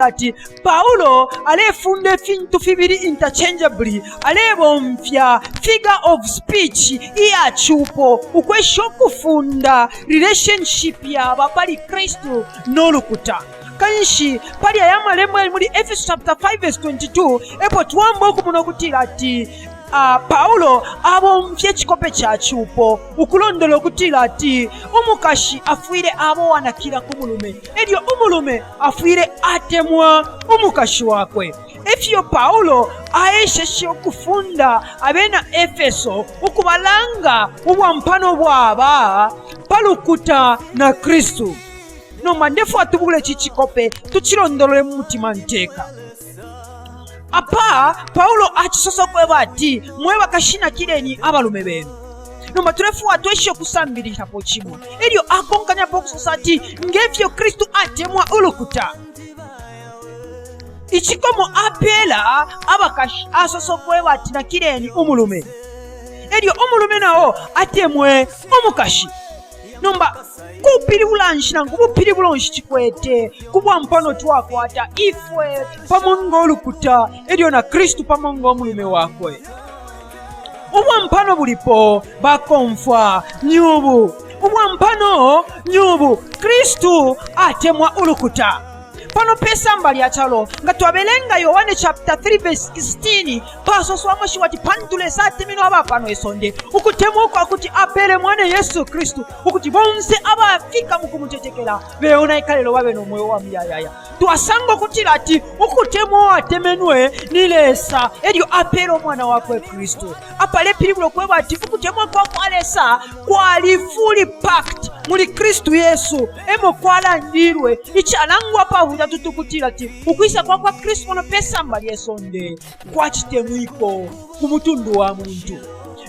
Ati Paulo alefunda ifintu fibili interchangeably, alebomfya figure of speech iya cupo ukwesha ukufunda relationship yaba pali Kristu no lukuta. Kanshi pali aya malembo yali muli Efeso chapter 5 verse 22 epo twamba ukumona ukutila ati uh, Paulo abomfya icikope ca cupo ukulondola ukutila ati umukashi afwile aba uwanakila ku mulume elyo umulume afwile atemwa umukashi wakwe. Efyo Paulo aesheshe ukufunda abena Efeso ukubalanga ubwampano bwaba pa lukuta na Kristu. Nomba ndefwaya tubule ici cikope tucilondolole mu mutima nteka. Apa Paulo acisosa ukweba ati mwe bakashi nakileni abalume benu. Nomba tulefwaya tweshe ukusambilishapo cimo. Elyo akonkanyapo ukusosa ati ngefyo Kristu atemwa ulukuta. Icikomo apeela abakashi asosa ukweba ati nakileni umulume. Elyo umulume nao atemwe umukashi. Nomba kupilibula nshi nangu bupilibulo nshi cikwete ku bwampano twakwata ifwe pamo ngo lukuta elyo na Kristu pamo ngo mulume wakwe? Ubwampano bulipo bakomfwa nyubu. Ubwampano nyubu. Kristu atemwa ulukuta. Pano pe samba lya calo nga twabelenga Yohane chapter 3 verse 16 pasoswa amashiwi ati pantu Lesa atemenwe aba pano isonde ukutemwa ukwa kuti apele mwana Yesu Kristu ukuti bonse abafika mu kumutetekela beonaika lelo babe no mweo wa muyayaya. Twasanga ukutila ati ukutemwa uwatemenwe ni Lesa elyo apele umwana wakwe Kristu. Apalepilibula ukweba ati ukutemwa kwa kwa Lesa kwali fully packed muli Kristu Yesu, emo kwalandilwe icalangwa apabuta tutu ukutila ati ukwisa kwa kwa Kristu pano pe samba lye sonde kwa citemwiko ku mutundu wa muntu.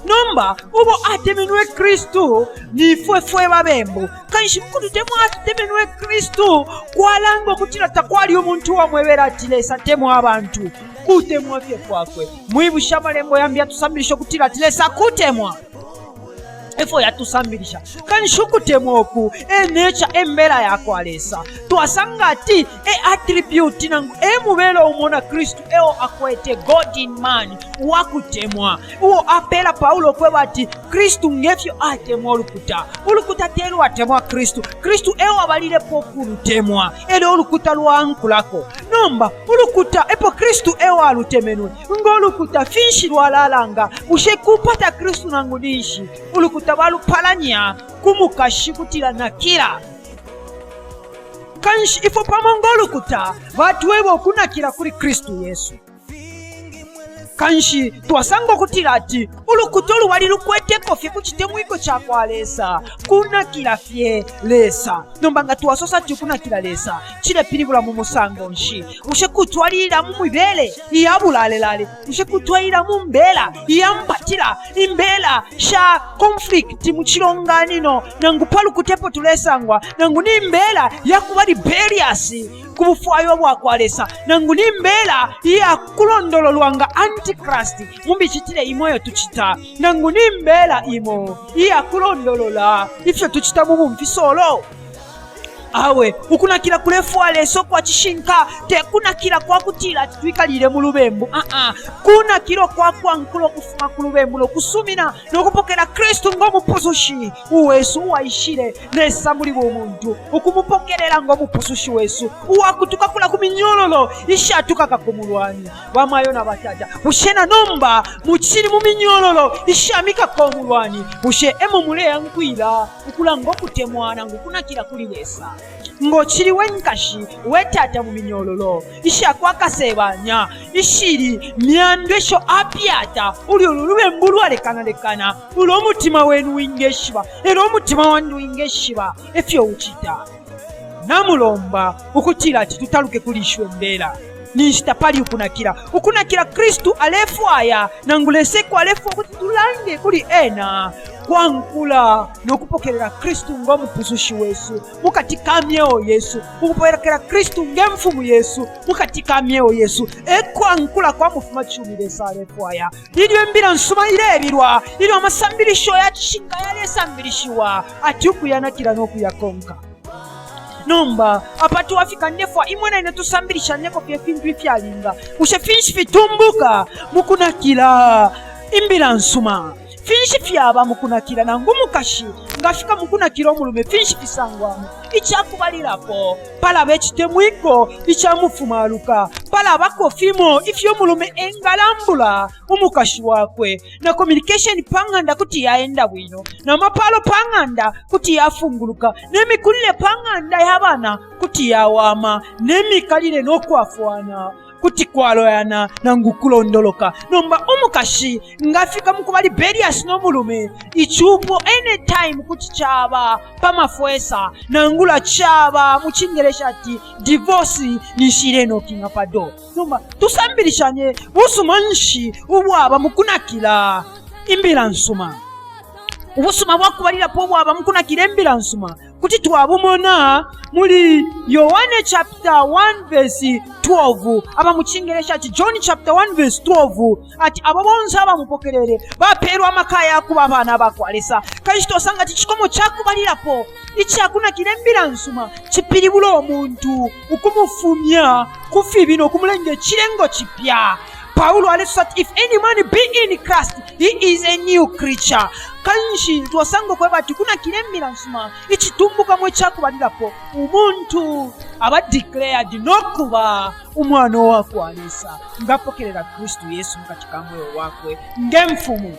Nomba ubo atemenwe Kristu nifwe fwe babembu. Kanshi mukututemwa atutemenwe Kristu kwalanga ukutila takwali umuntu uwamwebele ati Lesa temwa abantu. Kutemwa fye kwakwe. Mwibusha amalembo yambi yatusambilisha ukutila ati Lesa kutemwa. Efo yatusambilisha. Kanshi ukutemwa uku e nature, e mbela ya kwa Lesa. Twasanga ati e attribute nangu e mubelo umo na Kristu eo akwete, God in man, uwakutemwa, uo apela Paulo ukweba ati Kristu ngefyo atemwa ulukuta. Ulukuta te lwatemwa Kristu, Kristu eo abalilepo ukulutemwa, elyo ulukuta lwaankulako. Nomba ulukuta epo Kristu eo alutemenwe, ngo lukuta finshi lwalalanga? Bushe kupata Kristu nangu ninshi? Ulukuta balupalanya ku mukashi kutila nakila. Kanshi ifwe pamo ngo lukuta batweba ukunakila kuli Kristu Yesu. Kanshi twasanga ukutila ati ulukuta ulubali lukweteko fye ku citemwiko ca kwa Lesa kunakila fye Lesa. Nomba nga twasosa ati ukunakila Lesa cilepilibula mu musango nshi? Bushe kutwalilila mu mibele iya bulalelale? Bushe kutwalilila mu mbela iya mpatila, imbela sha conflict mu cilonganino nangu pa lukuta epo tulesangwa, nangu ni mbela ya kuba rebellious ku bufwayo bwa kwa Lesa, nangu ni mbela iya kulondololwa nga antichrist mu micitile imo iyo tucita, nangu ni mbela imo iya kulondolola ifyo tucita mu bumfisolo? Awe, ukunakila kulefwaya Lesa ukwa cishinka, te kunakila kwa kutila ati twikalile mu lubembu. Aa, kunakila ukwa kwankula ukufuma ku lubembu no kusumina no kupokela Kristu ngo mupusushi uwesu uwaishile Lesa muli bumuntu, ukumupokelela ngo mupusushi wesu uwakutukakula ku minyololo ishatukaka ku mulwani. Bamayo na batata, bushe na nomba mucili mu minyololo ishamikaka umulwani? Bushe emo muleyankwila ukulanga ukutemwa nangu ukunakila kuli Lesa? Ngo cili we nkashi, we tata mu minyololo isha kwa Kasebanya ishili myando isho apyata uli ulu lubembu ulwalekanalekana ulo umutima wenu wingeshiba, lelo umutima wandi wingeshiba efyo ucita. Namulomba ukutila ati tutaluke kuli isho imbela. Ninshi tapali ukunakila. Ukunakila Kristu alefwaya, nangu Lesa eko alefwaya ukuti tulange kuli ena kwankula no kupokelela Kristu ngo mupusushi wesu mukati ka myeo yesu, ukupokelela Kristu nge mfumu yesu mukati ka myeo yesu. E kwankula kwa mufumacumi Lesa alefwaya. Ilyo imbila nsuma ilebilwa, ilyo amasambilisho ya cishinka yalesambilishiwa, ati ukuyanakila no kuyakonka. Nomba apa twafika, ndefwa imwe na ine tusambilishanyeko fye ifintu ifyalinga. Bushe finshi fitumbuka mu kunakila imbila nsuma? Finshi fyaba mu kunakila? Nangu umukashi ngafika mu kunakila umulume, finshi fisangwamo? Ica kubalilapo, palaba icitemwiko ica mufumaluka. Palabako fimo ifyo umulume engalambula umukashi wakwe, na communication pa ng'anda kuti yaenda bwino, na mapalo pa ng'anda kuti yafunguluka, ne mikulile pa ng'anda ya bana kuti yawama, ne mikalile no kwafwana kuti kwaloyana nangu kulondoloka. Nomba umukashi ngafika mu kuba rebellious no mulume, icupo anytime kuti caba pa mafwesa, nangula caba mu Cingeleshi ati divorce ninshi ilenokinga pa door. Nomba tusambilishanye busuma nshi ubwaba mu kunakila imbila nsuma. Ubusuma bwa kubalilapo ubwaba mu kunakila imbila nsuma kuti twabumona muli Yohane chapter 1 verse 12, aba mu Cingeleshi ati John chapter 1 verse 12, ati abo bonse abamupokelele bapeelwa amaka ya kuba abana ba kwa Lesa. Kanshi twasanga ati icikomo ca kubalilapo icakunakila imbila nsuma cipilibula umuntu ukumufumya ku fibi no kumulenga icilengo cipya. Paulo alesosa ati if any man be in Christ he is a new creature. Kanshi twasanga ukweba ati kunakila imbila nsuma icitumbukamo icakubalilapo umuntu aba declared no kuba umwana wa kwa Lesa ngapokelela Kristu Yesu mukati ka mweo wakwe nge mfumu.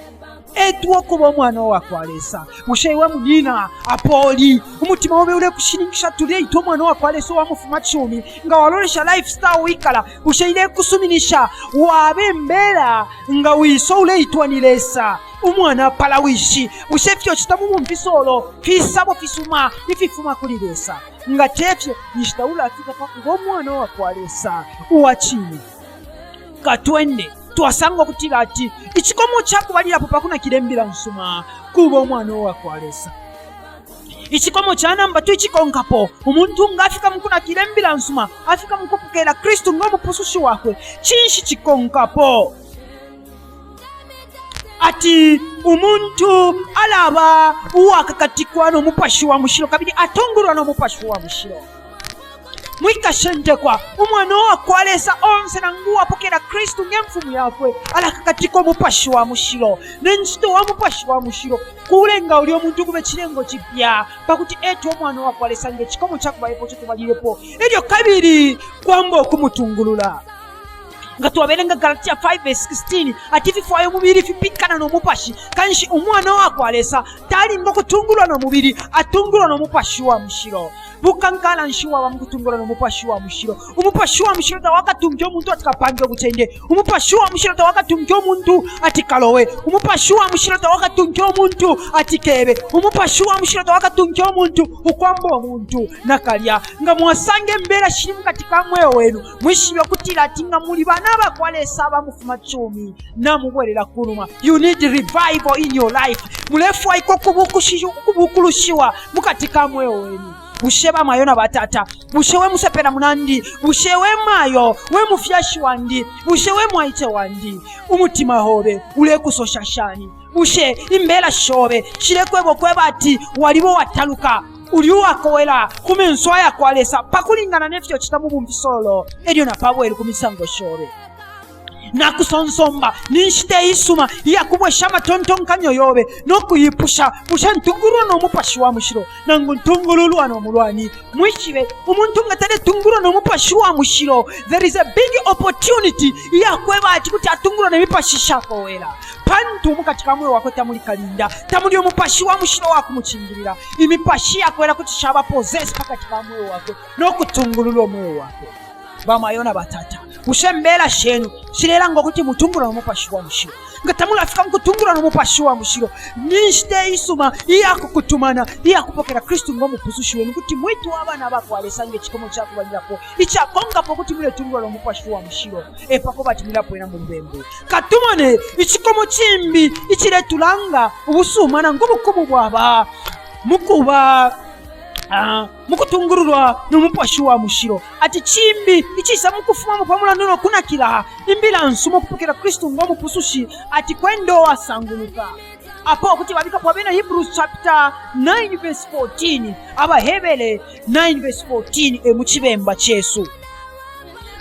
Etwa ukuba umwana wa kwa Lesa. Bushe iwe munyina apoli umutima obe ulekushininkisha tuleita umwana wa kwa Lesa uwa mufumacumi? Nga walolesha lifestyle wikala, bushe ilekusuminisha wabembela nga wiso uleitwa ni Lesa, umwana apala wishi? Bushe ifyo cita mu bumfisolo fisabo fisuma ififuma kuli Lesa? Nga tefyo, ninshi taulafika pa kuba umwana wa kwa Lesa uwa cine. Katwende twasanga ukutila ati icikomo ca kubalilapo pa kunakila imbila nsuma kuba umwana uwa kwa Lesa. Icikomo ca namba 2 icikonkapo, umuntu nga afika mu kunakila imbila nsuma, afika mu kupokelela Kristu ngo mupusushi wakwe, cinshi cikonkapo? Ati umuntu alaba uwakakatikwa no mupashi wa mushilo kabili atungululwa no mupashi wa mushilo. Mwikashentekwa, umwana uwa kwa Lesa onse nangu uwapokela Kristu nge mfumu yakwe alakakatika umupashi wa mushilo. Ne ncito wa mupashi wa mushilo kulenga ulya umuntu kube cilengo cipya pakuti etwe umwana wa kwa Lesa nge cikomo ca kubalilapo ico tubalilepo, elyo kabili kwamba ukumutungulula. Nga twabelenga Galatia 5 verse 16 ati ififwaya umubili fipikana no mupashi, kanshi umwana wa kwa Lesa talinga ukutungulwa no mubili, atungulwa no mupashi wa mushilo. Bukankala nshi waba mu kutungulwa no mupashi wa mushilo? Umupashi wa mushilo tawakatunke umuntu ati kapange ubucende. Umupashi wa mushilo tawakatunke umuntu ati kalowe. Umupashi wa mushilo tawakatunke umuntu ati kebe. Umupashi wa mushilo tawakatunke umuntu ukwamba umuntu nakalya. Nga mwasanga imbela shili mukati ka mweo wenu, mwishibe ukutila ati nga muli bana ba kwa Lesa aba mufumacumi, namubwelela ku numa. You need revival in your life. Mulefwaikwa ukubukulushiwa mukati ka mweo wenu. Bushe bamayo na batata, bushe we musepela munandi, bushe we mayo, we mufyashi wandi, bushe we mwaice wandi, umutima hobe ulekusosha shani? Bushe imbela shobe shilekweba ukweba ati waliba uwataluka, uli uwakowela ku menso aya kwa Lesa pakulingana ne fyo cita mu bumfisolo elyo na pabwelu ku misango shobe? Nakusonsomba, ni nshita iisuma iya kubwesha amatontonkanyo yobe no kuyipusha, bushe ntungululwa no mupashi wa mushilo nangu ntungululwa no mulwani? Mwishibe, umuntu nga taletungululwa no mupashi wa mushilo, there is a big opportunity iya kweba ati kuti atungululwa ne mipashi ishakowela, pantu mukati ka mweo wakwe tamuli kalinda, tamuli umupashi wa mushilo wa kumucingilila. Imipashi yakowela kuti shaba possess pakati ka mweo wakwe no kutungulula umweo wakwe. Bamayo na batata, bushe mbela shenu shilelanga ukuti mutungulwa no mupashi wa mushilo? Nga tamulafika mu kutungulwa no mupashi wa mushilo, ni nshita isuma iya kukutumana, iya kupokela Kristu ngo mupusushi wenu, kuti mwitwa abana ba kwa Lesa nge cikomo ca kubalilapo icakonkapo kuti muletungulwa no mupashi wa mushilo, epako bati mwilapwena mu lubembu. Katumone icikomo cimbi iciletulanga ubusuma nangu ubukumu bwaba mukuba mu kutungululwa no mupashi wa mushilo. Ati cimbi icisa mu kufumamo pa mulandu no kunakila imbila nsuma ukupokela Kristu ngo mupusushi, ati kwenda uwasanguluka. Apo kuti babikapo Abena Hebrews chapter 9 verse 14, AbaHebere 9 verse 14 e mu Cibemba cesu.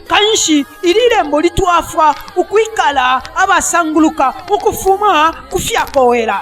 Kanshi ili lembo litwafwa ukwikala abasanguluka ukufuma ku fyakowela.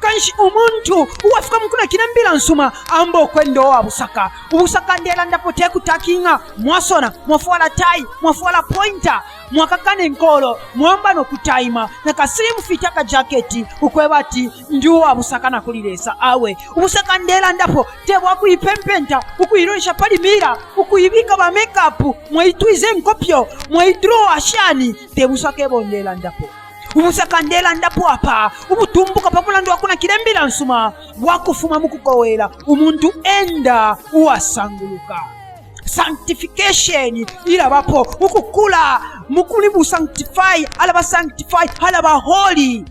Kanshi umuntu uwafika mu kunakila imbila nsuma amba ukwenda uwa busaka. Ubusaka ndelandapo te kutakinga, mwasona, mwafwala tai, mwafwala pointer, mwakakana inkolo, mwamba no kutaima, na ka slim fit aka jacket, ukweba ati ndi uwa busaka na kuli Lesa. Awe, ubusaka ndelandapo te bwa kuipempenta, ukuilolesha pali mira, ukuibika ba makeup, mwaitwiza inkopyo, mwaidrowa shani, te busaka ebo ndelandapo. Ubusaka ndelandapo apa, ubutumbuka pa mulandu wa kunakila imbila nsuma, bwa kufuma mu kukowela, umuntu enda uwasanguluka. Sanctification ilabapo, ukukula mukuli bu sanctify, alaba sanctify, alaba holy.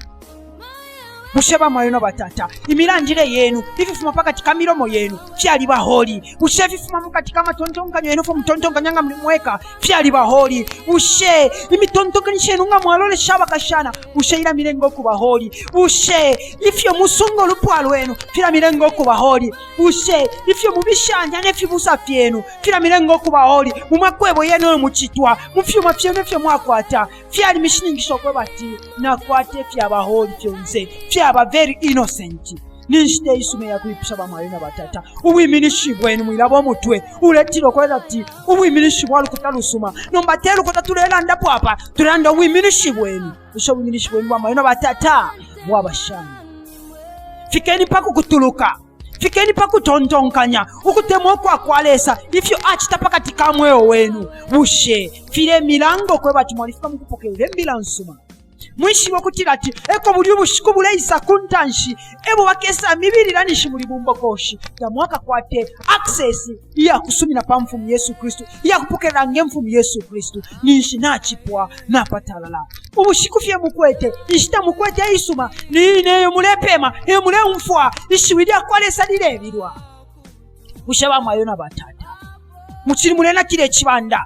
Bushe bamayo na batata, imilandile yenu, ififuma pakati ka milomo yenu fyaliba holy? Bushe ififuma mukati ka matontonkanyo yenu, ifyo mutontonkanya nga muli mweka, fyaliba holy? Bushe imitontonkanisho yenu nga mwalolesha abakashana, bushe ilamilenga ukuba holy? Bushe ifyo musunga ulupwa lwenu filamilenga ukuba holy? Bushe ifyo mubishanya ne fibusa fyenu filamilenga ukuba holy? Mu makwebo yenu eyo mucitwa, mu fyuma fyenu ifyo mwakwata, fyali mishininkisho ukweba ati nakwata ifyaba holy fyonse, fyaba very innocent. Ni nshita isuma iya kwipusha bamayo na batata ubwiminishi bwenu. Mwilaba umutwe uletila ukweba ati ubwiminishi bwa lukuta lusuma. Nomba te lukuta tulelandapo apa, tulelanda ubwiminishi bwenu. Bushe ubwiminishi bwenu bamayo na batata bwaba shani? Fikeni pa kukutuluka, fikeni pa kutontonkanya ukutemwa ukwa kwa Lesa, ifyo acita pakati ka mweo wenu. Bushe filemilanga ukweba ati mwalifika mu kupokelela imbila nsuma? Mwishibe ukutila ati eko buli ubushiku buleisa ku ntanshi ebo bakesa mibilila ninshi muli bumbokoshi, tamwakakwate access iya kusumina pa Mfumu Yesu Kristu, iya kupokelela nge Mfumu Yesu Kristu, ninshi nacipwa napatalala. Ubushiku fye mukwete, inshita mukwete isuma ni ine eyo mulepema, eyo muleumfwa ishiwi lya kwa Lesa lilebilwa. Bushe bamayo na batata mucili mulenakila icibanda?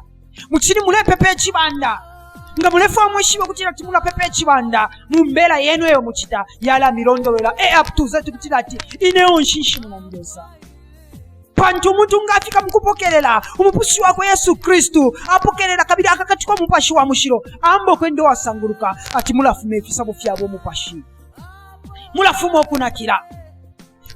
Mucili mulepepa icibanda? Nga mulefwaya mwishibe ukutila ati mulapepa icibanda, mu mbela yenu eyo mucita yalamilondolwela A up to Z ukutila ati ineyo nshinshimuna ni Lesa. Pantu umuntu nga afika mu kupokelela umupusushi wakwe Yesu Kristu, apokelela kabili akakatikwa umupashi wa mushilo, amba ukwenda uwasanguluka, ati mulafuma ifisabo fyabo umupashi, mulafuma ukunakila,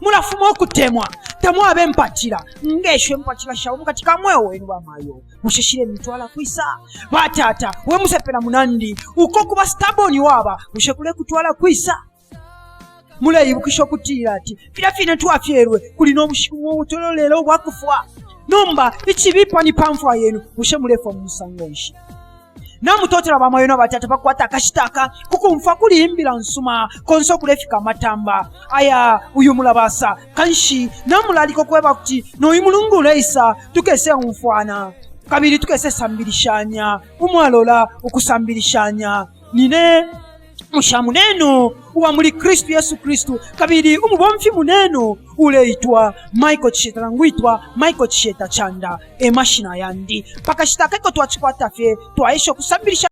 mulafuma ukutemwa, tamwaba empatila ngesho empatila shabo mukati ka mweo wenu. Bamayo, bushe shilemitwala kwisa? Batata, we musepela munandi, uko kuba stubborn waba, bushe kulekutwala kwisa? Muleibukisha ukutila ati filya fine twafyelwe kuli no bushiku butololelo ubwa kufwa. Nomba icibipa ni pa mfwa yenu, bushe mulefwa mu musango nshi? Namutotela bamayo na batata pakukwata akashita aka kukumfwa kuli imbila nsuma konse ukulefika amatamba aya uyu mulabasa. Kanshi namulalika ukweba kuti noyu mulungu uleisa tukese umfwana kabili tukese sambilishanya umwalola ukusambilishanya. Nine musha munenu uwa muli Kristu Yesu Kristu kabili umubomfi munenu uleitwa Michael Chisheta, nangu itwa Michael Chisheta Chanda e mashina yandi. Pakashita akeko twacikwata fye twaesha ukusambilisha.